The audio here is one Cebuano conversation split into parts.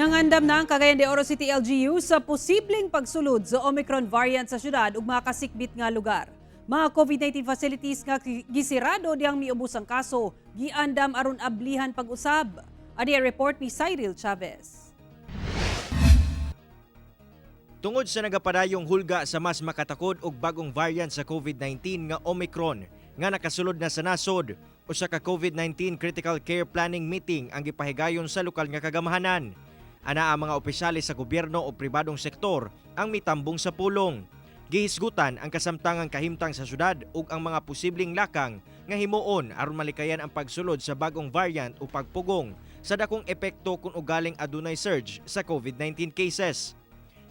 Nangandam na ang Cagayan de Oro City LGU sa posibleng pagsulod sa Omicron variant sa syudad ug mga kasikbit nga lugar. Mga COVID-19 facilities nga gisirado diyang miubos ang kaso, giandam aron ablihan pag-usab. Ani ang report ni Cyril Chavez. Tungod sa nagapadayong hulga sa mas makatakod og bagong variant sa COVID-19 nga Omicron nga nakasulod na sa nasod, usa ka COVID-19 critical care planning meeting ang gipahigayon sa lokal nga kagamhanan. Ana ang mga opisyales sa gobyerno o pribadong sektor ang mitambong sa pulong. Gihisgutan ang kasamtangang kahimtang sa syudad ug ang mga posibleng lakang nga himuon aron malikayan ang pagsulod sa bagong variant o pagpugong sa dakong epekto kung ugaling adunay surge sa COVID-19 cases.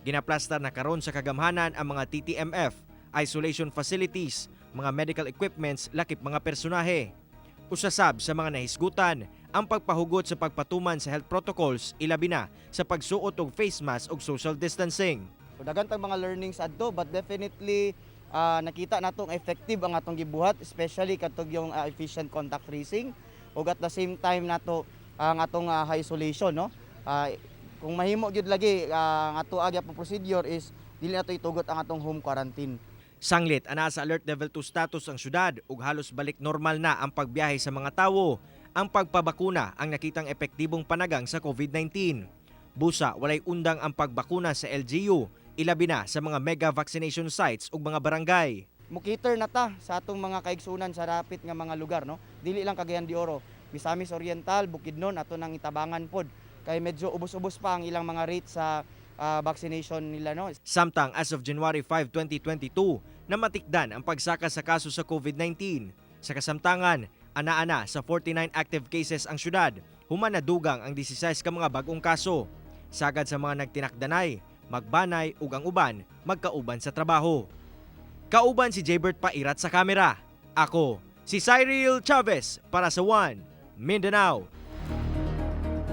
Ginaplastar na karon sa kagamhanan ang mga TTMF, isolation facilities, mga medical equipments, lakip mga personahe. Usasab sa mga nahisgutan ang pagpahugot sa pagpatuman sa health protocols, ilabi na sa pagsuot og face mask ug social distancing. So daghan tag mga learnings adto, but definitely nakita natong effective ang atong gibuhat, especially katong yung efficient contact tracing ug at the same time nato ang atong isolation, no. Kung mahimo gyud lagi, ang ato agya po procedure is dili nato itugot ang atong home quarantine. Sanglit ana sa alert level 2 status ang syudad ug halos balik normal na ang pagbiyahe sa mga tawo. Ang pagpabakuna ang nakitang epektibong panagang sa COVID-19. Busa walay undang ang pagbakuna sa LGU, ilabi na sa mga mega vaccination sites ug mga barangay. Mu-cater na ta sa atong mga kaigsunan sa rapit nga mga lugar, no. Dili lang Cagayan de Oro, Misamis Oriental, Bukidnon, ato nang itabangan pod kay medyo ubos-ubos pa ang ilang mga rate sa vaccination nila, no. Samtang as of January 5, 2022, namatikdan ang pagsaka sa kaso sa COVID-19. Sa kasamtangan, ana-ana sa 49 active cases ang syudad, human nadugang ang 16 ka mga bagong kaso. Sagad sa mga nagtinakdanay, magbanay ug ang uban magkauban sa trabaho. Kauban si Jaybert Pairat sa kamera. Ako, si Cyril Chavez para sa One Mindanao.